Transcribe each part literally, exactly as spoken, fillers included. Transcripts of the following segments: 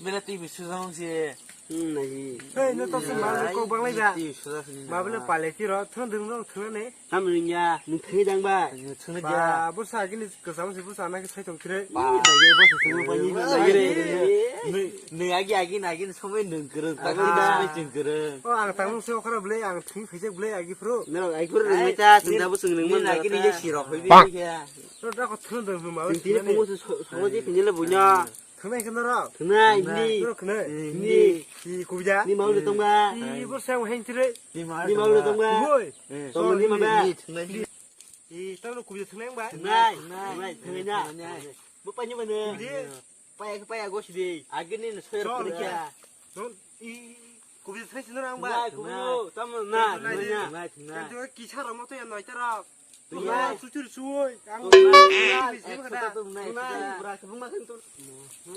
Bela T V sujang si. Hmm, nai. Hey, no to se mal ko banglai da. Ti suda sini. Ma bele pale ti ro, thon dum no thon ne. Tam ring ya, nung thai dang ba. Nung thon ja. Ba, bo sa gini ko sam se bo sa na ke sai tong kire. Ba, ba ye bo se thon ba ni. Nung, nung agi agi na agi somoi nung kere. Agi na somoi ching kere. O ang tang se okra bele ang thing phai je bele agi pro. No, agi pro nung ta sing da bo sing nung man agi ni je siro phai bi ya. Ro da ko thon dum ma. Sing ti ko so so je pin le bu nya. Thwngnai khe norok? Thwngnai, hindi. Norok khwnai? Hindi. Hi, kubja? Ni mau le tongba. Hi, bo sang heng tire. Ni mau le tongba. Woi. Tongba ni ma ba. Hi, tang lo kubja thwngnai ba? Thwngnai. Thwngnai, thwngnai na. Bo pa ni ma ne. Kubja? Paya, paya go sidi. Agini no soyer. Chol, kubja. Don, i, kubja thwngnai sino rang ba? Thwngnai, kubja. Tamo na, thwngnai na. Thwngnai, thwngnai. Kisa ramo to ya noi tara. Tungma, suchur suoi, ang tungma, tungma, tungma, tungma, tungma, tungma, tungma.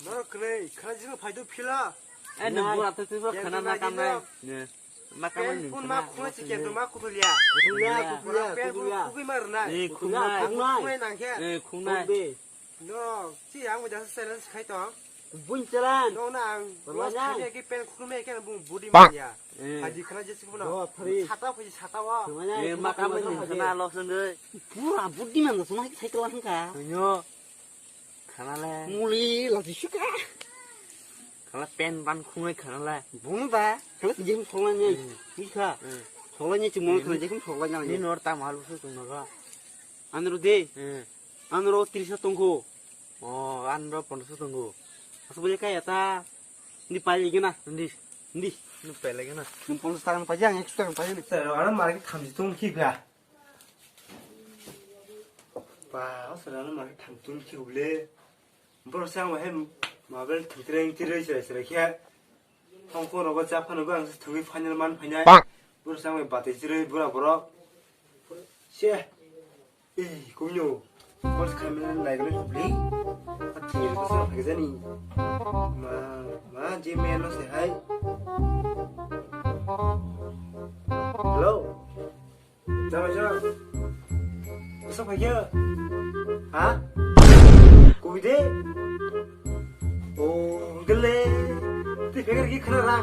Norok kwrwi, khana jino phaido phila. Eh, nung bura to twi khana na kam nai. Ne. Ma kam nai. Pun ma khuna chi kento ma kutulia. Kutulia, kutulia, kutulia. Kugui mar na. Eh, khungnai. Khungnai nang khe. Eh, khungnai. No, si ang mo jasa challenge khai tong. Bun challenge. No na ang. Baba los nai. Khani ki pen khunme ke bung body manya. Eh. Haji khana jesi kuno. Sata phaji sata wa. Eh, ma kam ni khana los ngai. Pura body man so nai cycle hangka. Yo. Khana le. Muli la di suka. Khana pen ban khungai khana le. Bung ba. Khana jim khungai ni. Ni kha. Khungai ni chimo khana jim khungai na. Ni nor ta mal su tung no ga. Anro de. Anro tiris tongkho. Oh, anro pondro tongkho. Asu bole kaya ta. Ni pai lagi na. Ndi. Ndi. Ni pai lagi na. Ni pondro tangan pai jang, ekso tangan pai ni. Sir, ana market thamji tong ki ga. Ba, sir, ana market tham tong ki ule. Bro, sang wa hem mabel thang tireng tireng sira sira kya. Thongkho rogo cha phano bang thangwi final man phainai. Bro, sang wa bate tireng bura bro. Che. Eh, kumyo. Kors khamina naigle kubli. Athir ko sa phagzani. Ma, ma, je me no se hai. Hello. Jama jama. Asa phagya. Ha? Kubide. Oh, gele. Ti phegar ki khana ra.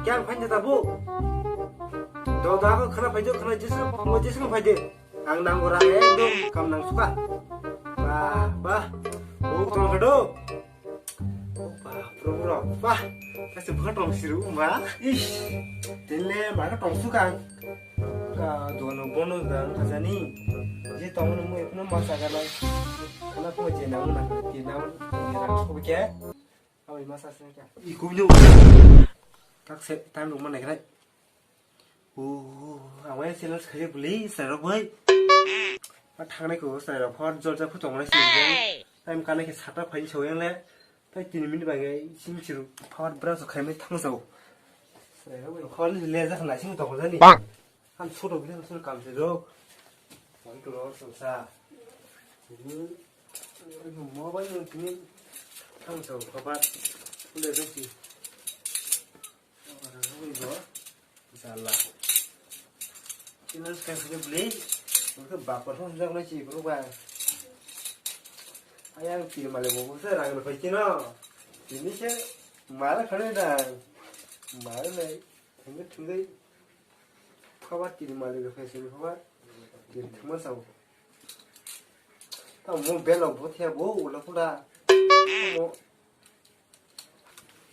Kyang phainda ta bo? Do da ko khana phainda khana jisu, mo jisu phainda. Ang nang ora ekdom kam nang suka. Ba, ba. Bo tong kado. Ba, pro pro. Ba. Kasi bukan tong siru ma. Ish. Tele ma ka tong suka. Ka dono bono da ka jani. Je tong mo ekno ma sa ka nang. Kana ko je nang na. Ti nang. Ti nang ko ke. Aboni masa se kya? I kubni tak se time rok manai krai. O, awai challenge khaye buli, sir rok bai. Ma thangnai ko sir rok hor jol ja phu tongnai se. Time kanai ke sata phai so yang le. Tai tin minute bai gai sing chiru power brush khai mai thang sao. Sir rok bai hor le ja khna sing tong jani. Ang sudo bini sudo kam se do. Ang tu ro so sa. Ini mobile ni tini ang so kabar. Udah tu si. Orang ni do. Salah. Ini sekarang sudah beli. Mereka bapak tu sudah kena si berubah. Ayang ti male bobo se rang lepai kino. Ini se mala khane da. Mala lai. Thangwi thangwi phabar tini malik rok phai sini phabar tini thangma sao. Tamo belok bo thebo ulo pura. Tamo.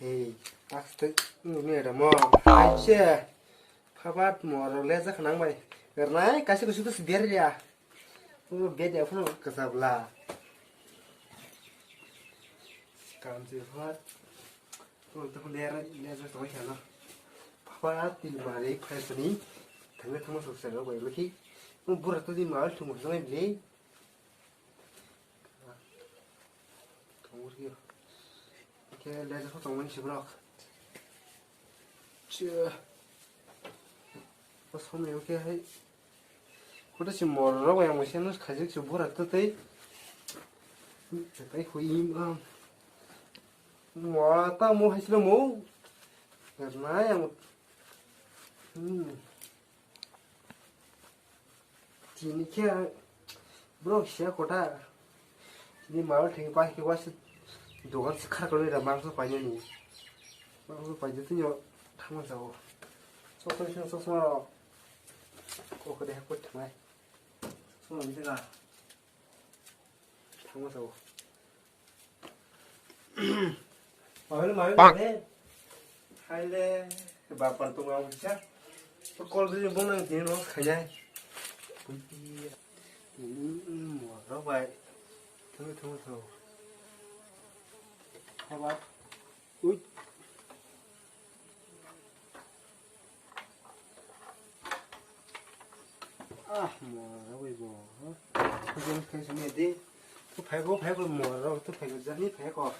Hey, aste nuni ada mo. Aiche. Phabar mo ro le jak nang bai. Ernai kasi kusu kusu ber ya. Ulo bed ya phano kasabla. Kam se phabar. Tong tong le ra le ja tong kha no. Papa tin mari phai sini. Thangna thangma sok sa bai laki. Mo bura to din mal thum jong le. Tong ri. Ke le ja tong man si brok. Che. Pas hom le ke hai. Koto si mor rok yang mesen khajik si bura to tei. Tai hui im am. Mo ta mo hai silo mo. Nai ang. Hmm. Tini khe bro sia kota. Tini mal thing pa ke was dogan se khar kolo da mangso pa ni. Paidi tini thangma sao. Chosma sing chosma rok. Kok de hakoi thangnai. Chosma ni tega. Thangma sao. Mahaile mahaile. Haile bapal tong ang kisa. Kol de bong nang tini no khainai. Rok bai. Thangma thangma sao. Habat. Ui. Ah, mo, ui bo. Jen kai sini di. Tu phai go, phai go mo, ro tu phai go, jani phai go.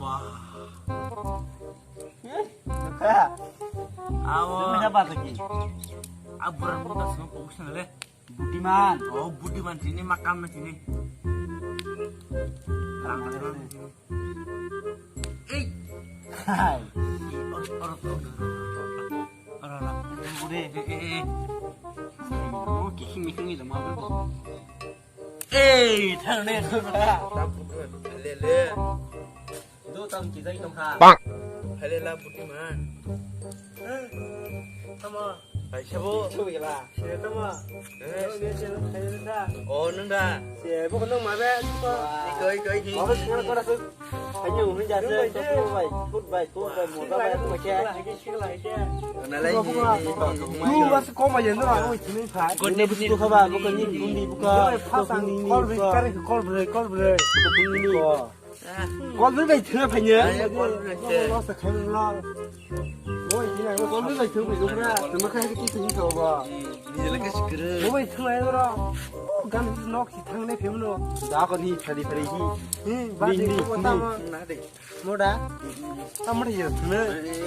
Ba. Awo. Mana ba lagi? Abur abur dah semua fokus nang le. Budiman. Oh, budiman sini makam na sini. Rang rang sini. Eh. Hai. Or or or. Or or. Udah. Eh eh eh. Oh, kiki miki ni lama apa? Eh, thang ne thang na. Tapu tu lele. Do tam kijai tong kha. Bang. Hai le la buti ma. Tamo. Hai sabo. Chu gela. Se tamo. Eh. Ne se khai sa. O nung da. Se bo nung ma be. Koi koi hi. Ba se ko ra su. Hai ni hun ja se. Bai. Kut bai kut bai mo ga bai ko ke. Hai ke shi la hai ke. Na lai hi. Tu bas ko ma yen na oi chini pha. Ko ne bu ko ba bu ko ni bu ni bu ko. Kol bre kare kol bre kol bre. Bu ni ko. Kol bre bai thina phanya. Ai, kol bre se. Lo sa khai lo. Oi, thina kol bre bai thina phanya bra. Tama khai ki thina ko ba. Ni le ke sikre. Oi, thina ai bra. Gan nok ki thang ne phim no. Da ko ni thari thari hi. Hi, ba ni, de ni, ko ta ni. Ma. Na de. Moda. Tamo de thina.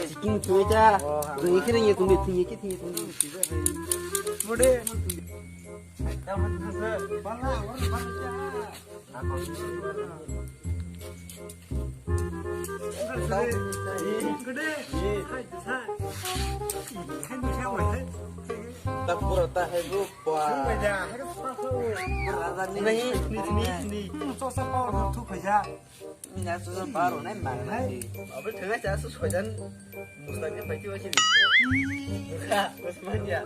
Chicken thina cha. Ring kire ye thina thina ki thina thina. Mode. Tamo thina. Bala, bala cha. Ta pura ta hai bu pa. Nahi, ni, ni, ni. Sosa power tu phaja. Ni na sosa power nai ma. Abe thega cha su sojan. Mustak ni paiti wa chini. Ha, Osman ya.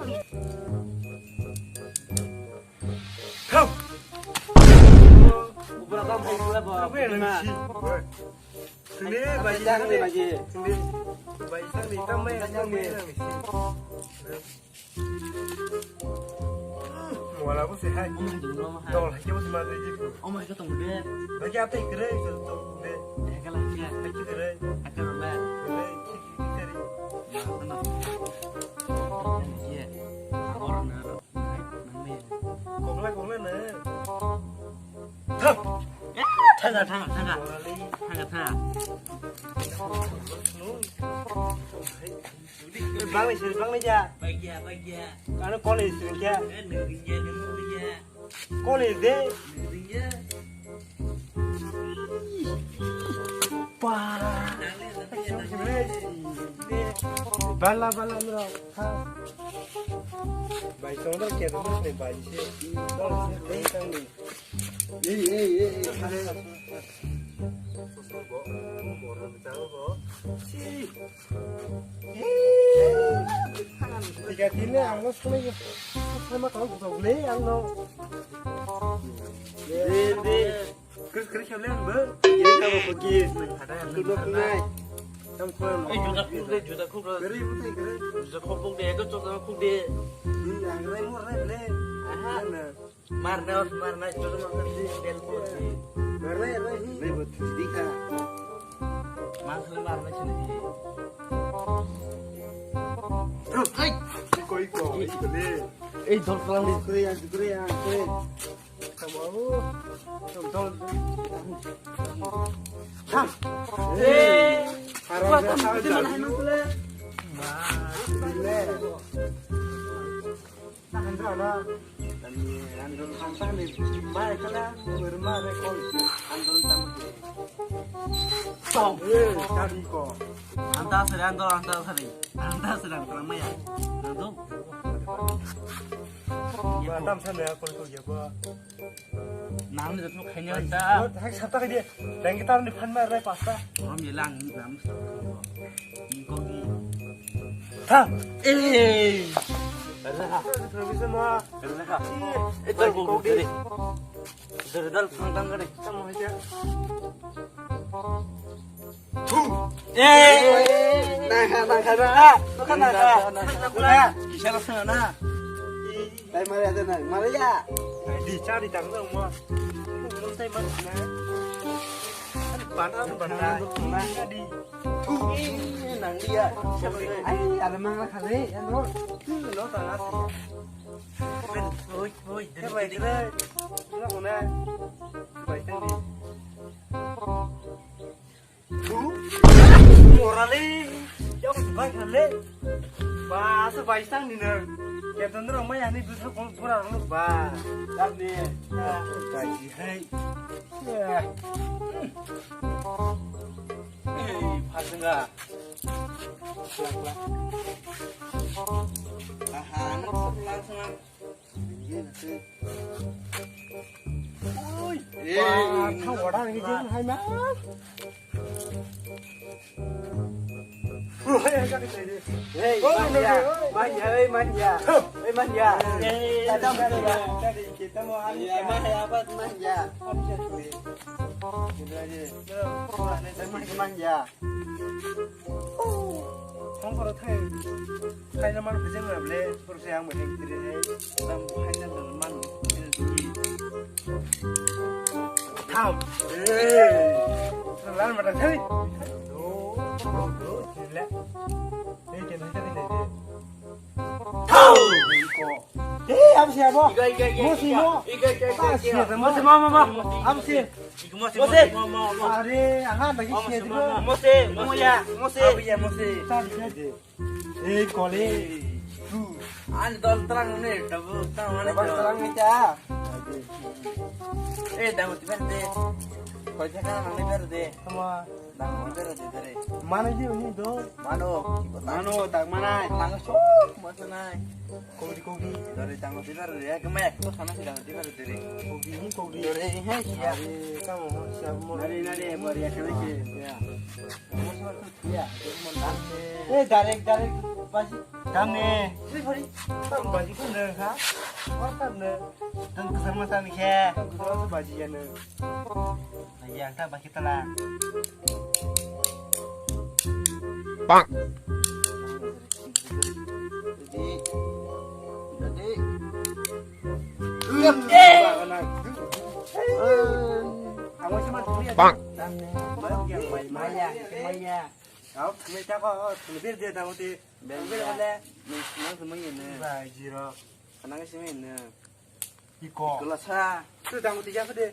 Ubra tam hai kula ba. Sini baji, sini baji. Sini baji, sini tam mai, tam mai. Wala ko se hai. Dol hai ke bos ma de ji. Oh my god, tong de. Baji ate kre to de. Hai kala kya? Hai kre. Hai kala. Kokla, kokla na. Thang. Thanga, thanga, thanga. Thanga, thanga. Bang ni sir, bang ni ja. Bagya, bagya. Ano college sir kya? Nuriya, nuriya. College de. Nuriya. Pa. Bala, bala, bro. Ha. Bai, tong da ke, tong da ke, bai, se. Tong da ke, tong da ke. Ei, ei, ei, ei. Tiga tini ang no sini, sini ma kau buka beli ang no. De, de. Kris kris kau liang ber. Ini kau pergi. Tutup nai. Tam kau. Eh, juta khuk de, juta khuk de. Beri butai kere. Juta khuk de, ekor juta khuk de. Ini yang rai mur rai beli. Aha. Mana? Marna, marna, choro marna, si, del ko, si. Marna, marna, hi. Rai, bo, thudi kha. Mas le marna, si, si. Hai! Iko, iko, iko, le. Ei, dol kalam ni. Kore, ya, kore, ya, kore. Kamu, dol, dol. Ha! Eh, harang, harang, harang. Mas, le. Tahan dulu, no. Tani, andol tangtang ni, mai kala, berma re kol, andol tang. Tong, eh, tadi ko. Anta seri, andol, anta seri. Anta seri, anta maya. Andol. Ba, tam sa na, kol kol ya, ba. Nang ni jatno khaini hoi ta. Hai, sata khaidi. Dengki tar ni phan ma rai pasta. Rom ye lang, lam. Ni kok ni. Tha. Eh. Rela. Rela. Eh, tar kok di. Dal dal thang thang kare. Tamo hai ya. Eh, nangkha, nangkha, nangkha. Nangkha, nangkha. Nangkha, nangkha. Kisa rasa na. Tai mari ada nang, mari ya. Di cari tang dong mo. Mo tai man na. Bana, bana. Di. Thu, eh, nang dia. Ai, ada mang lah kali, ya no. Thu, no tang asi. Oi, oi, dere, dere. Lo kona. Bai tang di. Morale, yang sebaik hale. Ba, sebaik sang ni nang. Ya, tundra mai ani dusa kong pura rong ba. Dap ni. Ya, gaji hai. Ya. Eh, phasenga. Aha, anak sebelah sana. Oi. Eh, ba, thang wada ni jeng hai ma. Oi, hai ka ni. Hei, oh, manya, no, no, manya, hei, manya. Hei, manya. Hei, tadi, tadi, tadi, kita mau anu. Ya, manya, apa, manya? Manya. Hong koro thai. Thai na man phese ma ble, por se ang bai thai kiri hai. Tam thai na man. Tham. Eh. Lan ma thai. Do, do, do, sila. Hei, ke nai thai nai de. Thau. Eh, am siya mo. Iga, iga, iga, mo si iga. Mo. Iga, iga, iga, ah, iga. Siya mo. Mo si, mo, mo, mo. Am siya. Iga mo si, mo si, mo, mo, mo. Are, aha, lagi siya mo, mo, mo. Mo si, mo ya, mo si. Abu ya, mo si. Tadi, tadi. Eh, kole. Tu. An dol terang ni, dabu terang mana? Dabu terang ni kya? Eh, dabu tiba de. Kau jangan nang ni ber de. Sama. Nang ni ber de dere. Mana ji uni do? Mano. Mano, tak mana? Nang sok, masa nai. Kogri, kogri. Dore tangmo tiba de. Ya, kemai aku sana sih dabu tiba de dere. Kogri, kogri. Dore, eh, siya. Are, kamu siap mo? Nari, nari, bor ya kena ke. Ya. Eh, direct, direct, baji. Tamni. Sorry, sorry. Tam baji ko ne ha? Wa tam ne. Tam kesar ma tam khe. Tam kesar ma baji ya ne. Yang ta baji tala. Bang. Jadi, jadi. Bang. Maya, maya. Kau thangwi ta kho, thangwi ber de ta uti. Ber ber ole. Nang thangwi ne. Ba jiro. Kanang simi ne. Iko. Kula sa. Tu ta uti ja de.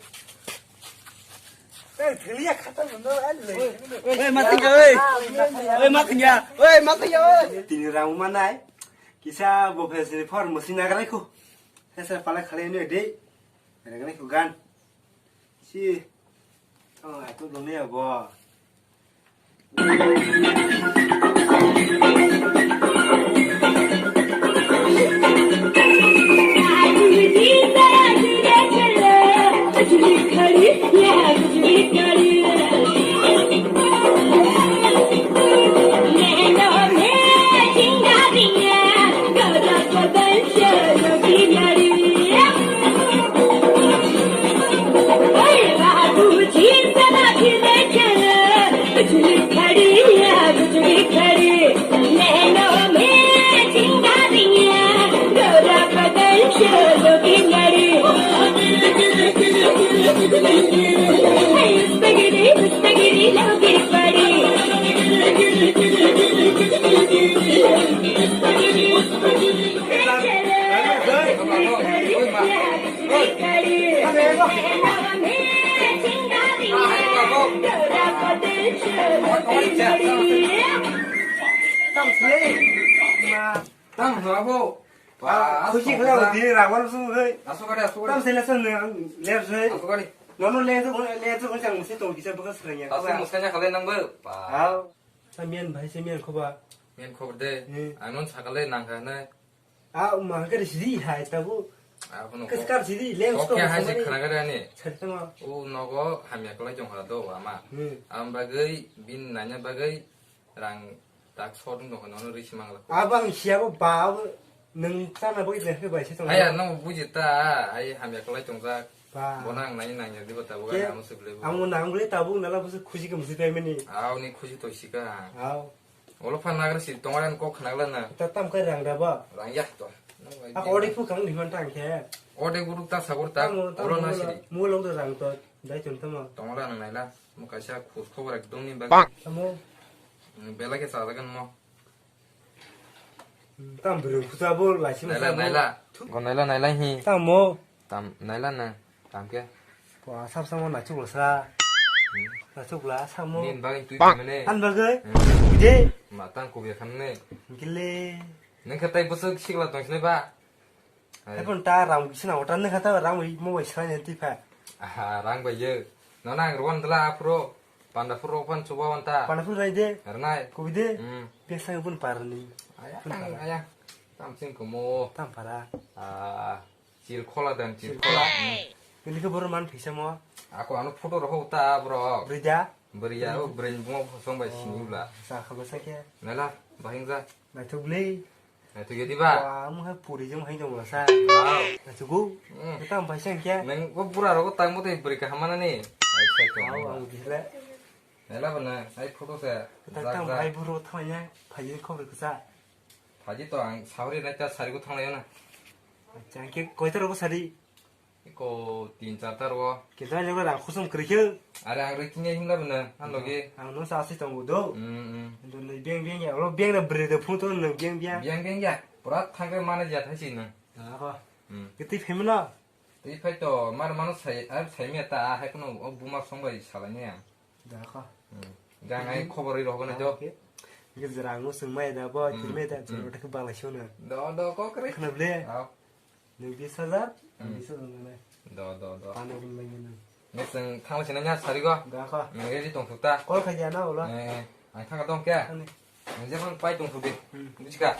Eh, thangwi ya khata no ale. Oi, ma thangya, oi. Oi, ma thangya. Oi, ma thangya, oi. Tini rang manai. Kisa bo phesini for musi nagrai ko. Hesa pala khale ne de. Nagrai ko gan. Si. Oh, aku dong ya bo. Tam sile. Ma. Tam habo. Ba, khushi khala di rawan su hei. Asukari, asukari. Tam sile san ler hei. Asukari. Nono le su le su chang se to bisa bakas kanya. Asuk muskanya khalai nang bo. Ba. Hau. Sa mian bhai se mian khoba. Mian khobar de. Hmm. Anon sakale nang kha nai. A, ma, kari sidi hai, tabu. Abono kis kar sidi, lens kok ko hai se samani. Khana gari ani. Sari tamo. O nogo hamya kolai tong kha do ama. Hmm. Am bagwi bin nanya bagwi rang tak sodung tong kha nono risi mangla. Abang siya bo ba, abo nung sana bagwi lens ke bai se tong. Aya no buji ta, ai hamya kolai tong jak. Ba. Bona ang nai nang ya diba ta bo ke, amo se bele bo. Amo nang bele ta bo nala bo se khusi ke musi pemeni. Aw ni khusi to sika. Aw. Olo phan nagra si tongo ran kok khna gla na. Ta tam kai rang da ba. Rang ya to. Ako odi pu kang di man tang khe. Ode guruk ta sabur ta. Tamo, tamo, olo na mulo, siri. Mulo do rang to. Dai chum tamo. Tongo ran nang naila. Mo kaisa khus khobor ekdom ni bag. Tamo. Bela ke sa dagan mo. Tam bru khusa bo lai si. Naila, naila. Go naila, naila hi. Tamo. Tam naila na, tam khe. Pua sab samo nachuk lo sa. Hmm. Nachuk la samo. Nin bagwi twi mane. An bagwi. Hmm. Ide. Ma tang kubya khan ne. Gile. Nang khe tai bwswk sikla tong sinai ba. Hai. Hai pun ta rang sina hotan ne kha ta rang wi mo bai sai ne twi pha. Aha, rang bai ye. No nang ron dla afro. Panda phur rok phan chuba wan ta. Panda phur rai de. Rnai. Kubi de. Hmm. Pesa pun parni. Aya, pun tang, para. Aya. Tam sing komo. Tam para. Ah. Chil khola dan, chil khola. Chil khola. Hmm. Bini khe borok man phisa mo. Ako ano photo rok ta borok. Brida. Bria, o brain bungo phosong bai sini bla. Sa khaba sa khe. Nala, bahing ja. Naithok le. Naithok ya diba? Wa, mo hai puri jong hai jong la sa. Wow. Naithok go. Hmm. Tam bai sang khe. Nang bo bura rok tang mo te bri ka hamana ni. Ai sai to. Wow, ang dile. Nala bana, ai photo se. Ta tam bai buru thanya, phai khobor kasa. Phaji to ang sauri nai ta sari go thang lai na. Acha, ang khe koi ta rogo sari? Iko tin char ta rogo. Khe ta rogo rang khusum kri khe. Are ang roi kini himla bana, an logi. Ang no sa si tongo do. Hmm, hmm. Do nei beng beng ya, lo beng na bre de phun to no beng beng. Beng beng ya. Pura thang re mana ja thai si na. Ah ko. Hmm. Kiti phemna. Tei phai to mar mano sai, ar sai me ta, hai kono o buma song bai salai ne ang. Da kha. Hmm. Gang ai khobor rwi rohorgana jo. Oke. Hingke jwra ang swng maya da bo, hmm, tirmai da, hmm, jwra wngkha balai sona. Do, do, kok ri. Khna ble. Aw. Nwng bis hajar, hmm, bis hajar nana. Do, do, do. Pano gun bai nana. Nwng thang sina nya sari go. Da kha. Nwng ready tong thuk ta. Call khai ya na ola. Eh, eh. Ang thang dong kya? Ani. Nwng jepang pai tong thuk di. Hmm. Buji kha.